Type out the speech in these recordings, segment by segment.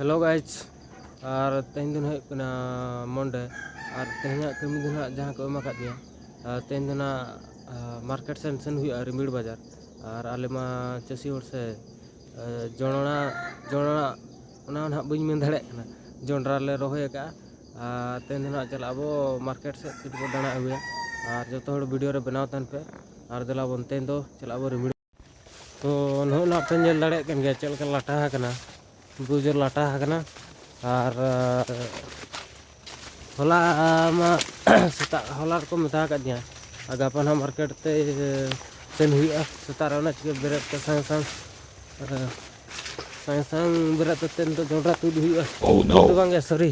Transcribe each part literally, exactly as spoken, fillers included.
Hello guys, ᱟᱨ ᱛᱮᱦᱮᱧ ᱫᱚ ᱱᱟᱦᱟᱜ ᱦᱩᱭᱩᱜ ᱠᱟᱱᱟ Monday, ᱟᱨ ᱛᱮᱦᱮᱧᱟᱜ ᱠᱟᱹᱢᱤ ᱫᱚ ᱱᱟᱦᱟᱜ ᱡᱟᱦᱟᱸ ᱠᱚ ᱮᱢ ᱟᱠᱟᱫ ᱞᱤᱧᱟ, ᱟᱨ ᱛᱮᱦᱮᱧ ᱫᱚ ᱱᱟᱦᱟᱜ, ᱟᱨ, market ᱥᱮᱱ ᱥᱮᱱ ᱦᱩᱭᱩᱜᱼᱟ, ᱨᱤᱢᱤᱲ ᱵᱟᱡᱟᱨ᱾ ᱟᱨ ᱟᱞᱮ ᱢᱟ ᱪᱟᱹᱥᱤ ᱦᱚᱲ ᱥᱮ, ᱟᱨ, ᱡᱚᱱᱰᱨᱟ, ᱡᱚᱱᱰᱨᱟ, ᱚᱱᱟ ᱦᱚᱸ ᱱᱟᱦᱟᱜ ᱵᱟᱹᱧ ᱢᱮᱱ ᱫᱟᱲᱮᱭᱟᱜ ᱠᱟᱱᱟ, ᱡᱚᱱᱰᱨᱟ ᱞᱮ ᱨᱚᱦᱚᱭ ᱟᱠᱟᱫᱼᱟ᱾ ᱟᱨ ᱛᱮᱦᱮᱧ ᱫᱚ ᱱᱟᱦᱟᱜ ᱪᱟᱞᱟᱜ ᱟᱵᱚ market ᱥᱮᱫ, ᱠᱟᱹᱴᱤᱡ ᱵᱚ ᱫᱟᱬᱟ ᱟᱹᱜᱩᱭᱟ᱾ ᱟᱨ ᱡᱚᱛᱚ ᱦᱚᱲ video ᱨᱮ ᱵᱮᱱᱟᱣ ᱛᱟᱦᱮᱱ ᱯᱮ᱾ ᱟᱨ ᱫᱮᱞᱟ ᱵᱚᱱ, ᱛᱮᱦᱮᱧ ᱫᱚ ᱪᱟᱞᱟᱜ ᱟᱵᱚ ᱨᱤᱢᱤᱲ᱾ ᱛᱚ ᱱᱚᱜᱼᱚᱭ ᱱᱟᱦᱟᱜ ᱯᱮ ᱧᱮᱞ ᱫᱟᱲᱮᱭᱟᱜ ᱠᱟᱱ ᱜᱮᱭᱟ ᱪᱮᱫ ᱞᱮᱠᱟ ᱞᱟᱴᱟ ᱟᱠᱟᱱᱟ, ᱵᱩᱨᱩ ᱡᱳᱨ ᱞᱟᱴᱟ ᱟᱠᱟᱱᱟ᱾ ᱟᱨ, ᱟᱨ ᱦᱚᱞᱟ ᱢᱟ ᱥᱮᱛᱟᱜ ᱦᱚᱞᱟ ᱨᱮᱠᱚ ᱢᱮᱛᱟ ᱟᱠᱟᱫᱤᱧᱟ, ᱟᱨ ᱜᱟᱯᱟ ᱱᱟᱦᱟᱜ market ᱛᱮ ᱥᱮᱱ ᱦᱩᱭᱩᱜᱼᱟ᱾ ᱥᱮᱛᱟᱜ ᱨᱮ ᱚᱱᱟ ᱪᱤᱠᱟᱹ ᱵᱮᱨᱮᱫ ᱛᱮ ᱥᱟᱝ ᱥᱟᱝ, ᱟᱨ ᱥᱟᱝ ᱥᱟᱝ ᱵᱮᱨᱮᱫ ᱠᱟᱛᱮ ᱱᱤᱛᱚᱜ ᱡᱚᱱᱰᱨᱟ ᱛᱩᱫ ᱦᱩᱭᱩᱜᱼᱟ᱾ Oh no! ᱛᱩᱫ ᱫᱚ ᱵᱟᱝᱜᱮ, sorry,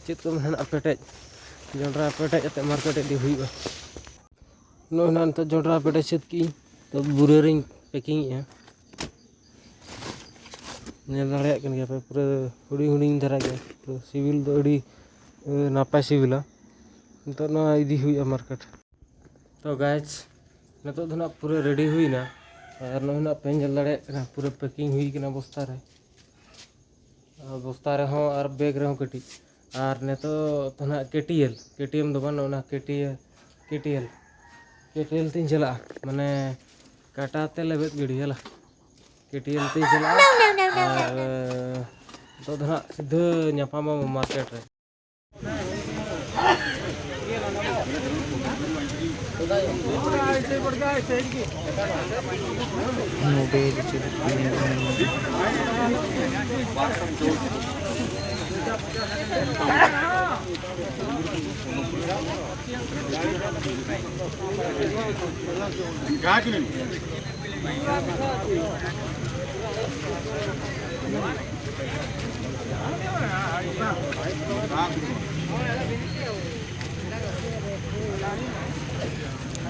ᱪᱮᱫ ᱠᱚ ᱢᱮᱱᱟ, ᱯᱮᱴᱮᱡ, ᱡᱚᱱᱰᱨᱟ ᱯᱮᱴᱮᱡ ᱠᱟᱛᱮ market ᱤᱫᱤ ᱦᱩᱭᱩᱜᱼᱟ᱾ ᱱᱚᱜᱼᱚᱭ ᱱᱟᱦᱟᱜ ᱱᱤᱛᱚᱜ ᱡᱚᱱᱰᱨᱟ ᱯᱮᱴᱮᱡ ᱥᱟᱹᱛ ᱠᱮᱜᱼᱟᱹᱧ, ᱛᱚ ᱵᱩᱨᱟᱹ ᱨᱤᱧ packing ᱮᱜᱼᱟ᱾ ᱧᱮᱞ ᱫᱟᱲᱮᱭᱟᱜ ᱠᱟᱱ ᱜᱮᱭᱟ ᱯᱮ, ᱯᱩᱨᱟᱹ ᱦᱩᱰᱤᱧ ᱦᱩᱰᱤᱧ ᱫᱷᱟᱨᱟ ᱜᱮᱭᱟ᱾ ᱛᱚ ᱥᱤᱵᱤᱞ ᱫᱚ ᱟᱹᱰᱤ, ᱮ, ᱱᱟᱯᱟᱭ ᱥᱤᱵᱤᱞᱟ᱾ ᱱᱤᱛᱚᱜ ᱱᱚᱣᱟ ᱤᱫᱤ ᱦᱩᱭᱩᱜᱼᱟ market᱾ ᱛᱚ guys, ᱱᱤᱛᱚᱜ ᱫᱚ ᱱᱟᱦᱟᱜ ᱯᱩᱨᱟᱹ ready ᱦᱩᱭᱱᱟ᱾ ᱟᱨ ᱱᱚᱜᱼᱚᱭ ᱱᱟᱦᱟᱜ ᱯᱮ ᱧᱮᱞ ᱫᱟᱲᱮᱭᱟᱜ ᱠᱟᱱᱟ, ᱯᱩᱨᱟᱹ packing ᱦᱩᱭ ᱠᱟᱱᱟ ᱵᱚᱥᱛᱟ ᱨᱮ᱾ ᱟᱨ ᱵᱚᱥᱛᱟ ᱨᱮᱦᱚᱸ ᱟᱨ bag ᱨᱮᱦᱚᱸ ᱠᱟᱹᱴᱤᱡ᱾ ᱟᱨ ᱱᱤᱛᱚᱜ ᱫᱚ ᱱᱟᱦᱟᱜ K T L, K T M ᱫᱚ ᱵᱟᱝ, ᱚᱱᱟ K T L, K T L, K T L ᱛᱤᱧ ᱪᱟᱞᱟᱜᱼᱟ, ᱢᱟᱱᱮ ᱠᱟᱴᱟ ᱛᱮ ᱞᱮᱵᱮᱫ ᱜᱤᱰᱤ, ᱦᱮᱞᱟ᱾ K T L ᱛᱤᱧ ᱪᱟᱞᱟᱜᱼᱟ᱾ ᱟᱨ ᱱᱤᱛᱚᱜ ᱫᱚ ᱱᱟᱦᱟᱜ ᱥᱤᱫᱷᱟᱹ ᱧᱟᱯᱟᱢ ᱟᱵᱚ market ᱨᱮ᱾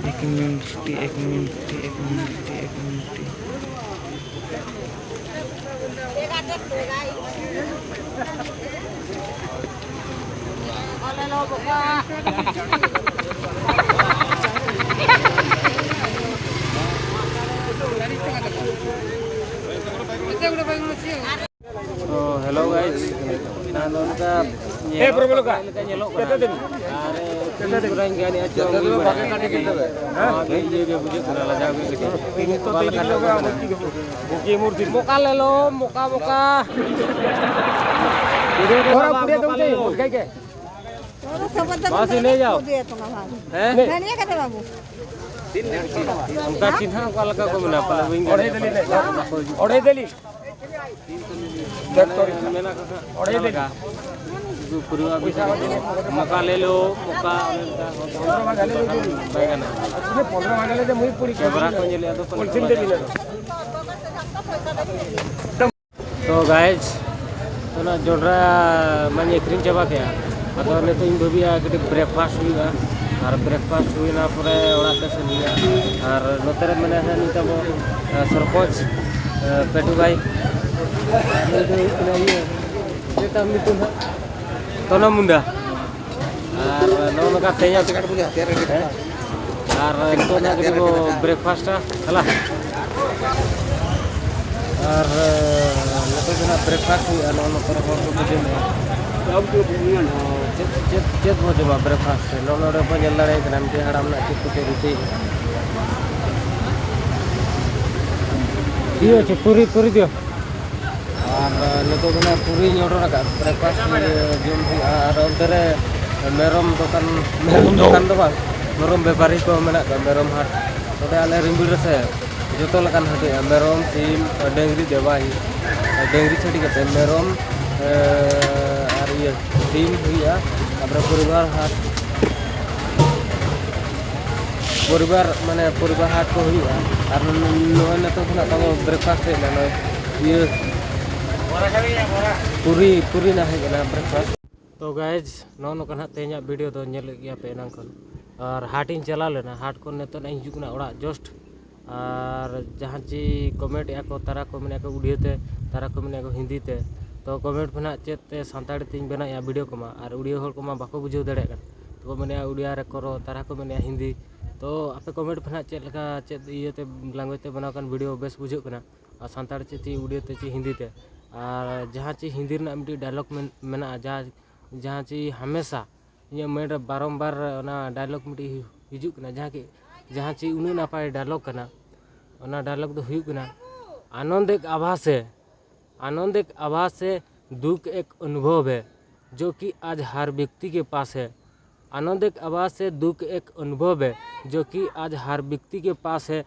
एक मिनट, एक मिनट, एक मिनट, एक मिनट। तो hello guys, ᱦᱮᱸ, ᱯᱨᱚᱵᱞᱮᱢ ᱠᱟ? ᱪᱮᱛᱟ ᱫᱮᱵᱤ? ᱟᱨ ᱪᱮᱛᱟ ᱫᱮᱵᱤ? ᱱᱚᱣᱟ ᱜᱮ ᱤᱭᱟᱹ ᱜᱮ ᱵᱩᱡᱷᱟᱹᱜ ᱠᱟᱱᱟ, ᱞᱟᱡᱟᱣ ᱜᱮ ᱠᱟᱹᱴᱤᱡ᱾ ᱚᱠᱟ ᱞᱮᱠᱟ ᱞᱟᱜᱟᱣ ᱠᱟᱱᱟ? ᱵᱩᱠᱤ ᱢᱩᱨᱛᱤ᱾ ᱢᱚᱠᱟ ᱞᱮᱞᱚ, ᱢᱚᱠᱟ, ᱢᱚᱠᱟ᱾ ᱛᱷᱚᱲᱟ ᱯᱩᱨᱤᱭᱟ ᱫᱚ ᱢᱚᱠᱟ ᱞᱮᱞᱚ᱾ ᱵᱟᱥ, ᱤᱱᱟᱹ ᱡᱟᱣ᱾ ᱦᱮᱸ? ᱫᱟᱱᱤᱭᱟ ᱠᱟᱛᱮ ᱵᱟᱹᱵᱩ᱾ ᱚᱱᱠᱟ ᱪᱤᱱᱦᱟᱹ ᱚᱠᱟ ᱞᱮᱠᱟ ᱠᱚ ᱢᱮᱱᱟ, ᱯᱟᱞᱮ ᱵᱟᱹᱧ ᱚᱲᱮ ᱫᱟᱲᱮᱭᱟᱜ ᱫᱟᱞᱤᱧ, ᱠᱟᱱᱟ᱾ ᱚᱲᱮ ᱫᱟᱞᱤᱧ᱾ ᱢᱮᱱᱟᱜ ᱠᱚ ᱠᱷᱟᱱ ᱚᱲᱮ ᱫᱟᱞᱤᱧ᱾ ᱚᱠᱟ ᱞᱮᱠᱟ? ᱩᱱᱠᱩ ᱯᱩᱨᱟᱹ ᱢᱚᱠᱟ ᱞᱮᱞᱚ, ᱢᱚᱠᱟ ᱚᱱᱮ ᱚᱱᱠᱟ ᱵᱟᱭ ᱜᱟᱱᱚᱜᱼᱟ᱾ ᱯᱚᱱᱨᱚ ᱵᱷᱟᱜᱟ ᱞᱮ ᱫᱮ ᱢᱩᱭ ᱯᱩᱨᱤ ᱠᱮᱢᱮᱨᱟ ᱠᱚ ᱧᱮᱞᱮᱫᱼᱟ ᱛᱚ, ᱯᱚᱞᱤᱛᱷᱤᱱ ᱛᱮ ᱵᱤᱱᱟᱹ᱾ ᱛᱚ ᱜᱟᱭᱡᱽ, ᱚᱱᱟ ᱡᱚᱱᱰᱨᱟ ᱢᱟᱧ ᱟᱹᱠᱷᱨᱤᱧ ᱪᱟᱵᱟ ᱠᱮᱜᱼᱟ᱾ ᱟᱫᱚ ᱱᱤᱛᱚᱜ ᱤᱧ ᱵᱷᱟᱹᱵᱤᱭᱟ ᱠᱟᱹᱴᱤᱡ ᱵᱨᱮᱠᱯᱷᱟᱥᱴ ᱦᱩᱭᱩᱜᱼᱟ, ᱟᱨ ᱵᱨᱮᱠᱯᱷᱟᱥᱴ ᱦᱩᱭᱱᱟ ᱯᱚᱨᱮ ᱚᱲᱟᱜ ᱛᱮ ᱥᱮᱱ ᱦᱩᱭᱩᱜᱼᱟ᱾ ᱟᱨ ᱱᱚᱛᱮ ᱨᱮ ᱢᱮᱱᱟᱭᱟ ᱦᱟᱸᱜ ᱱᱤᱛᱚᱜ ᱟᱵᱚ, ᱟᱸ, ᱥᱚᱨᱯᱚᱧᱪ, ᱟᱸ, ᱯᱮᱴᱩ ᱵᱷᱟᱭ᱾ ᱟᱨ ᱱᱩᱭ ᱫᱚ ᱦᱩᱭᱩᱜ ᱠᱟᱱᱟ ᱤᱭᱟᱹ, ᱪᱮᱫ ᱛᱟᱢ ᱧᱩᱛᱩᱢ ᱦᱟᱸᱜ? ᱛᱚᱱᱚ ᱢᱩᱱᱰᱟ᱾ ᱟᱨ ᱱᱚᱜᱼᱚ ᱱᱚᱝᱠᱟ ᱛᱮᱦᱮᱧᱟᱜ ᱟᱨ ᱱᱤᱛᱚᱜ ᱱᱟᱜ ᱠᱟᱹᱴᱤᱡ ᱵᱚ ᱵᱨᱮᱠᱯᱷᱟᱥᱴᱟ, ᱦᱮᱞᱟ᱾ ᱟᱨ, ᱮ, ᱱᱤᱛᱚᱜ ᱫᱚ ᱱᱟᱜ ᱵᱨᱮᱠᱯᱷᱟᱥᱴ ᱦᱩᱭᱩᱜᱼᱟ, ᱱᱚᱜᱼᱚ ᱱᱚᱛᱮ ᱨᱮ ᱦᱚᱲ ᱠᱚᱠᱚ ᱡᱚᱢᱮᱜᱼᱟ᱾ ᱪᱮᱫ, ᱪᱮᱫ, ᱪᱮᱫ ᱵᱚ ᱡᱚᱢᱟ ᱵᱨᱮᱠᱯᱷᱟᱥᱴ ᱨᱮ? ᱱᱚᱜᱼᱚ ᱱᱚᱰᱮ ᱵᱚ ᱧᱮᱞ ᱫᱟᱲᱮᱭᱟᱜ ᱠᱟᱱᱟ, ᱢᱤᱫᱴᱤᱡ ᱦᱟᱲᱟᱢ ᱱᱟᱜ ᱪᱮᱫ ᱠᱚᱪᱚᱭ ᱨᱩᱴᱤ᱾ ᱤᱭᱟᱹ ᱪᱮ, ᱯᱩᱨᱤ, ᱯᱩᱨᱤ ᱫᱤᱭᱳ᱾ ᱟᱨ, ᱮ, ᱱᱤᱛᱚᱜ ᱫᱚ ᱱᱟᱜ ᱯᱩᱨᱤᱧ ᱚᱰᱟᱨ ᱟᱠᱟᱫ, ᱵᱨᱮᱠᱯᱷᱟᱥᱴ ᱡᱚᱢ ᱦᱩᱭᱩᱜᱼᱟ᱾ ᱟᱨ ᱚᱱᱛᱮ ᱨᱮ ᱢᱮᱨᱚᱢ ᱫᱚᱠᱟᱱ, ᱢᱮᱨᱚᱢ ᱫᱚᱠᱟᱱ ᱫᱚ ᱵᱟᱝ, ᱢᱮᱨᱚᱢ ᱵᱮᱯᱟᱨᱤ ᱠᱚ ᱢᱮᱱᱟᱜ ᱠᱚᱣᱟ, ᱢᱮᱨᱚᱢ ᱦᱟᱴ᱾ ᱱᱚᱰᱮ ᱟᱞᱮ ᱨᱤᱢᱵᱤᱲ ᱨᱮᱥᱮ ᱡᱚᱛᱚ ᱞᱮᱠᱟᱱ ᱦᱟᱴ ᱦᱩᱭᱩᱜᱼᱟ, ᱢᱮᱨᱚᱢ, ᱥᱤᱢ, ᱰᱟᱹᱝᱨᱤ ᱫᱚ ᱵᱟᱭ ᱦᱩᱭᱩᱜᱼᱟ, ᱰᱟᱹᱝᱨᱤ ᱪᱷᱟᱹᱰᱤ ᱠᱟᱛᱮ ᱢᱮᱨᱚᱢ, ᱮ, ᱟᱨ ᱤᱭᱟᱹ ᱥᱤᱢ ᱦᱩᱭᱩᱜᱼᱟ᱾ ᱛᱟᱯᱚᱨᱮ ᱯᱚᱨᱤᱵᱟᱨ ᱦᱟᱴ, ᱯᱚᱨᱤᱵᱟᱨ ᱢᱟᱱᱮ ᱯᱚᱨᱤᱵᱟᱨ ᱦᱟᱴ ᱠᱚ ᱦᱩᱭᱩᱜᱼᱟ᱾ ᱟᱨ ᱱᱚᱜᱼᱚᱭ ᱱᱤᱛᱚᱜ ᱫᱚ ᱱᱟᱜ ᱛᱟᱵᱚ ᱵᱨᱮᱠᱯᱷᱟᱥᱴ ᱦᱮᱡ ᱮᱱᱟ, ᱱᱚᱜᱼᱚᱭ ᱤᱭᱟᱹ ᱯᱩᱨᱤ, ᱯᱩᱨᱤ ᱱᱟᱜ ᱦᱮᱡ ᱮᱱᱟ ᱵᱨᱮᱠᱯᱷᱟᱥᱴ᱾ ᱛᱚ ᱜᱟᱭᱡᱽ, ᱱᱚᱜᱼᱚ ᱱᱚᱝᱠᱟ ᱱᱟᱜ ᱛᱮᱦᱮᱧᱟᱜ ᱵᱷᱤᱰᱤᱭᱳ ᱫᱚ ᱧᱮᱞᱮᱫ ᱜᱮᱭᱟ ᱯᱮ ᱮᱱᱟᱝ ᱠᱷᱚᱱ᱾ ᱟᱨ ᱦᱟᱴ ᱤᱧ ᱪᱟᱞᱟᱣ ᱞᱮᱱᱟ, ᱦᱟᱴ ᱠᱷᱚᱱ ᱱᱤᱛᱚᱜ ᱱᱟᱜ ᱤᱧ ᱦᱤᱡᱩᱜ ᱠᱟᱱᱟ ᱚᱲᱟᱜ ᱡᱟᱥᱴ᱾ ᱟᱨ ᱡᱟᱦᱟᱸ ᱪᱮ ᱠᱚᱢᱮᱱᱴ ᱮᱫᱼᱟ ᱠᱚ, ᱛᱟᱨᱟ ᱠᱚ ᱢᱮᱱᱮᱫᱼᱟ ᱠᱚ ᱩᱲᱤᱭᱟᱹ ᱛᱮ, ᱛᱟᱨᱟ ᱠᱚ ᱢᱮᱱᱮᱫᱼᱟ ᱠᱚ ᱦᱤᱱᱫᱤ ᱛᱮ᱾ ᱛᱚ ᱠᱚᱢᱮᱱᱴ ᱯᱮ ᱱᱟᱜ ᱪᱮᱫ ᱛᱮ ᱥᱟᱱᱛᱟᱲᱤ ᱛᱤᱧ ᱵᱮᱱᱟᱣᱮᱫᱼᱟ ᱵᱷᱤᱰᱤᱭᱳ ᱠᱚᱢᱟ, ᱟᱨ ᱩᱲᱤᱭᱟᱹ ᱦᱚᱲ ᱠᱚᱢᱟ ᱵᱟᱠᱚ ᱵᱩᱡᱷᱟᱹᱣ ᱫᱟᱲᱮᱭᱟᱜ ᱠᱟᱱᱟ᱾ ᱛᱚ ᱠᱚ ᱢᱮᱱᱮᱫᱼᱟ ᱩᱲᱤᱭᱟ ᱨᱮ ᱠᱚᱨᱚ, ᱛᱟᱨᱟ ᱠᱚ ᱢᱮᱱᱮᱫᱼᱟ ᱦᱤᱱᱫᱤ᱾ ᱛᱚ ᱟᱯᱮ ᱠᱚᱢᱮᱱᱴ ᱯᱮ ᱱᱟᱜ ᱪᱮᱫ ᱞᱮᱠᱟ, ᱪᱮᱫ ᱤᱭᱟᱹ ᱛᱮ, ᱞᱮᱝᱜᱩᱭᱮᱡᱽ ᱛᱮ ᱵᱮᱱᱟᱣ ᱠᱟᱱ ᱵᱷᱤᱰᱤᱭᱳ ᱵᱮᱥ ᱵᱩᱡᱷᱟᱹᱜ ᱠᱟᱱᱟ, ᱟᱨ ᱥᱟᱱᱛᱟᱲ ᱪᱮ ᱪᱮ ᱩᱲᱤᱭᱟᱹ ᱛᱮ ᱪᱮ ᱦᱤᱱᱫᱤ ᱛᱮ᱾ ᱟᱨ ᱡᱟᱦᱟᱸ ᱪᱮ ᱦᱤᱱᱫᱤ ᱨᱮᱱᱟᱜ ᱢᱤᱫᱴᱤᱡ ᱰᱟᱭᱞᱚᱜᱽ ᱢᱮᱱ-, ᱢᱮᱱᱟᱜᱼᱟ, ᱡᱟᱦᱟᱸ ᱡᱟᱦᱟᱸ ᱪᱮ ᱦᱟᱢᱮᱥᱟ ᱤᱧᱟᱹᱜ ᱢᱮᱱ ᱨᱮ ᱵᱟᱨᱚᱢᱵᱟᱨ ᱚᱱᱟ ᱰᱟᱭᱞᱚᱜᱽ ᱢᱤᱫᱴᱤᱡ ᱦᱤᱡᱩᱜ ᱠᱟᱱᱟ, ᱡᱟᱦᱟᱸ ᱠᱤ ᱡᱟᱦᱟᱸ ᱪᱮ ᱩᱱᱟᱹᱜ ᱱᱟᱯᱟᱭ ᱰᱟᱭᱞᱚᱜᱽ ᱠᱟᱱᱟ᱾ ᱚᱱᱟ ᱰᱟᱭᱞᱚᱜᱽ ᱫᱚ ᱦᱩᱭᱩᱜ ᱠᱟᱱᱟ, "आनंद एक आभास है, आनंद एक आभास है, दुख एक अनुभव है, जो कि आज हर व्यक्ति के पास है। आनंद एक आभास है, दुख एक अनुभव है, जो कि आज हर व्यक्ति के पास है।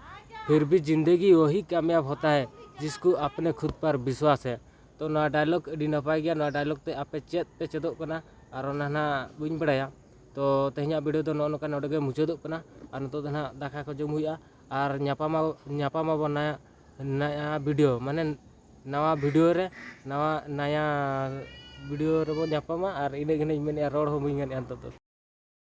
फिर भी जिंदगी वही कामयाब होता है, जिसको अपने खुद पर विश्वास है।" ᱛᱚ ᱱᱚᱣᱟ ᱰᱟᱭᱞᱚᱜᱽ ᱟᱹᱰᱤ ᱱᱟᱯᱟᱭ ᱜᱮᱭᱟ᱾ ᱱᱚᱣᱟ ᱰᱟᱭᱞᱚᱜᱽ ᱛᱮ ᱟᱯᱮ ᱪᱮᱫ ᱯᱮ ᱪᱮᱫᱚᱜ ᱠᱟᱱᱟ ᱟᱨ ᱚᱱᱟ ᱱᱟᱦᱟᱜ ᱵᱟᱹᱧ ᱵᱟᱲᱟᱭᱟ᱾ ᱛᱚ ᱛᱮᱦᱮᱧᱟᱜ ᱵᱷᱤᱰᱤᱭᱳ ᱫᱚ ᱱᱚᱜᱼᱚ ᱱᱚᱝᱠᱟ ᱱᱚᱰᱮ ᱜᱮ ᱢᱩᱪᱟᱹᱫᱚᱜ ᱠᱟᱱᱟ᱾ ᱟᱨ ᱱᱤᱛᱚᱜ ᱫᱚ ᱱᱟᱦᱟᱜ ᱫᱟᱠᱟ ᱠᱚ ᱡᱚᱢ ᱦᱩᱭᱩᱜᱼᱟ ᱟᱨ ᱧᱟᱯᱟᱢᱟ ᱧᱟᱯᱟᱢ ᱟᱵᱚᱱ ᱱᱟᱭᱟ ᱱᱟᱭᱟ ᱵᱷᱤᱰᱤᱭᱳ, ᱢᱟᱱᱮ ᱱᱟᱣᱟ ᱵᱷᱤᱰᱤᱭᱳ ᱨᱮ, ᱱᱟᱣᱟ ᱱᱟᱭᱟ ᱵᱷᱤᱰᱤᱭᱳ ᱨᱮᱵᱚᱱ ᱧᱟᱯᱟᱢᱟ᱾ ᱟᱨ ᱤᱱᱟᱹᱜ ᱜᱮ ᱱᱟᱦᱟᱜ ᱤᱧ ᱢᱮᱱᱮᱫᱼᱟ, ᱨᱚᱲ ᱦᱚᱸ ᱵᱟᱹᱧ ᱜᱟᱱᱮᱫᱼᱟ ᱱᱤᱛᱚᱜ ᱫᱚ᱾